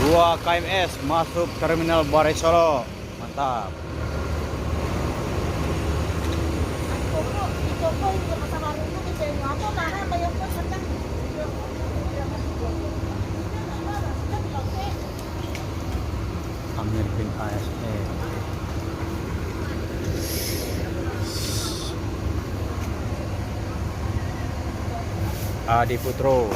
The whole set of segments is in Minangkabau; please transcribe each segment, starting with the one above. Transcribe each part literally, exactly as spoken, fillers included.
Dua K M S masuk Terminal Barai Solok. Mantap. Amir bin A S M. Adi Putro.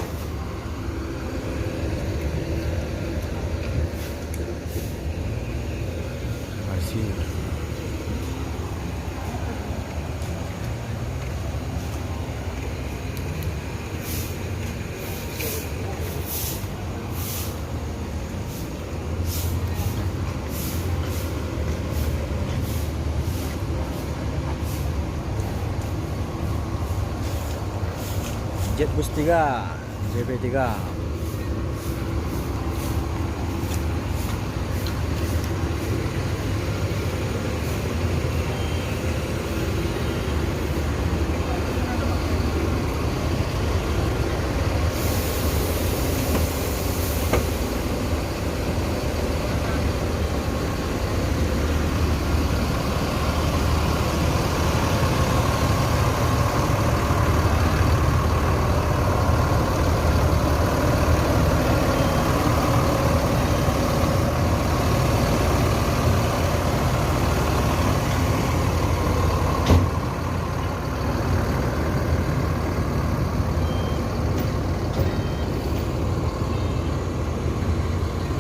Masih. Jet Bus tiga, J B tiga.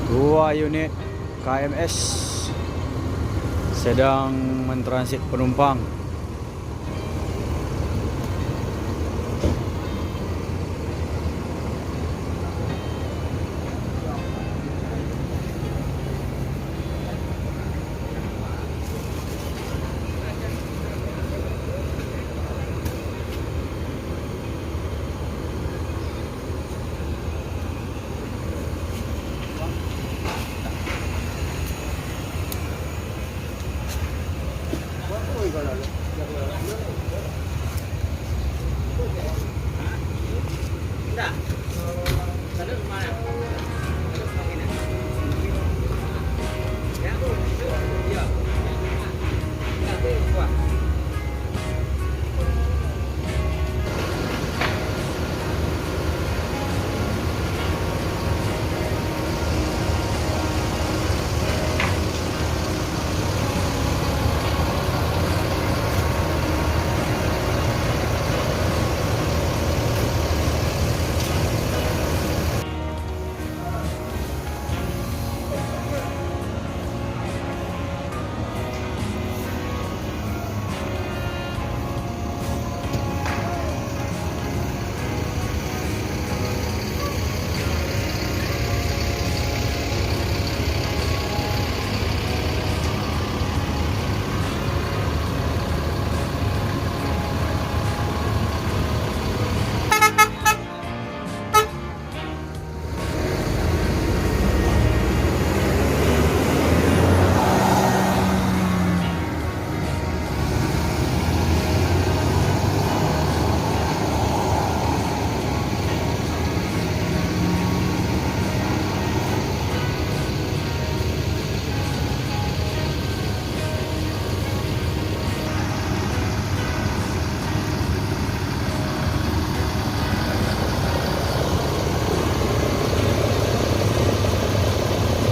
Dua unit K M S sedang mentransit penumpang.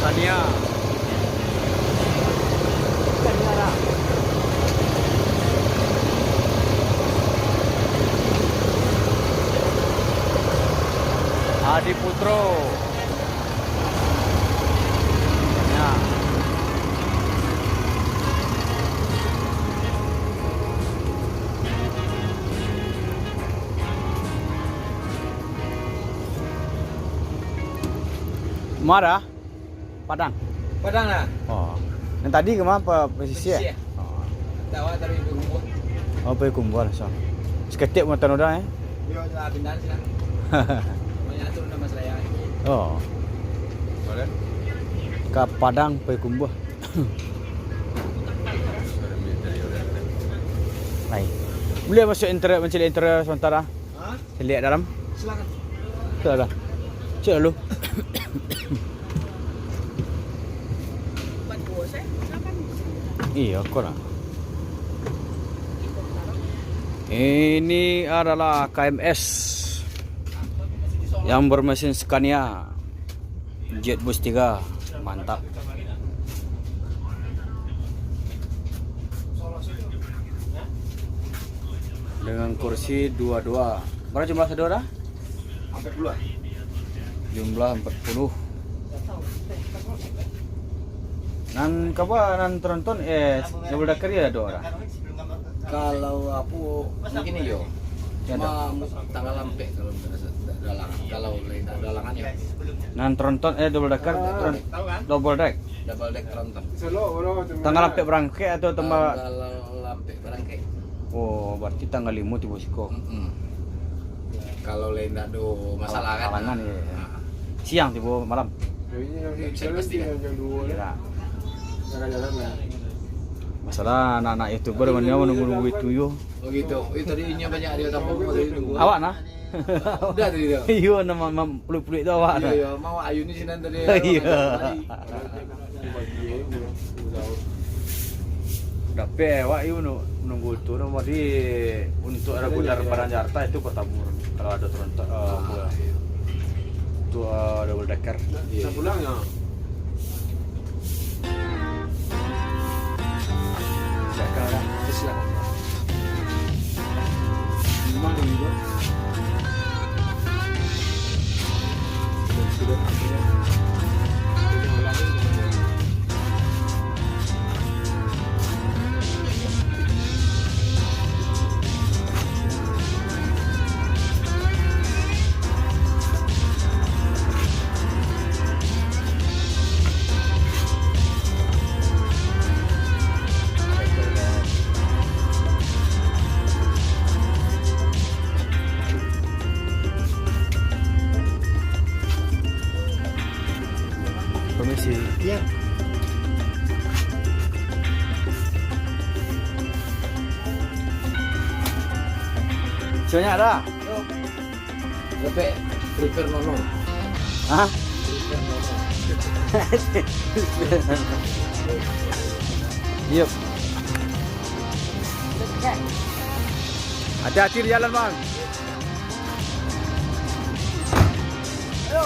Tania. Adi Putro. Ya. Mara? Padang. Padang lah. Oh. Yang tadi kama, Pesisir? Pesisir. Oh. Tawa taruih Payakumbuah. Oh, Payakumbuah langsung. Saketek matan urang, eh? Yo, lah pindahan sinan. Banyak turun nama Seraya. Oh. Ka Padang Payakumbuah. Lai. Buliah masuak interior, mancaliak interior samantaro? Ha? Caliak dalam. Silakan. Silakan. Cek dulu. Iyo, ko lah. Ini adalah K M S yang bermesin Scania. Jet Bus tiga, mantap. Dengan kursi dua dua. Bara jumlah sadonyo? Ampek puluah. Jumlah ampek puluah. Nan kaba, nan tronton, eh, double decker yo ado lah. Kalau apo, mungkin iyo. Iyo, ado. Cuma tanggal ampek kalau ndak salah, ndak ado alangan. Kalau lain ndak ado alangan yo. Nan tronton, eh, double decker, tron-, double deck. Double deck tronton. Tanggal ampek barangkek atau tanggal? Tanggal ampek barangkek. Oh, berarti tanggal limo tibo siko. Mm-mm. Kalau lain ndak ado masalah kan? Alangan, iyo, iyo. Ha. Siang tibo malam? Iyo, pasti kan? Iyo. Masalah anak-anak YouTuber mah nio manunggu-nunggu itu yo. Oh gitu. Eh, tadi inyo banyak ado tamu tadi nunggu. Awak nah? Udah tadi tu. Iyo, nama mam-, peluik-peluik tu awak nah. Iyo, iyo, mau Ayu ni sinan tadi. Iyo. Dapek awak iyo nu-, nunggu tu, nu, tadi untuk reguler Padang Jakarta itu pertama. Kalau ado tronton, eh, apo yo? Itu, eh, double decker. Iyo. Nak pulang yo? Permisi. Iyo. Banyak dah. Yo. Sampai prepare nono. Hah? Prepare nono. Iyo. Hati-hati di jalan, Bang. Ayo.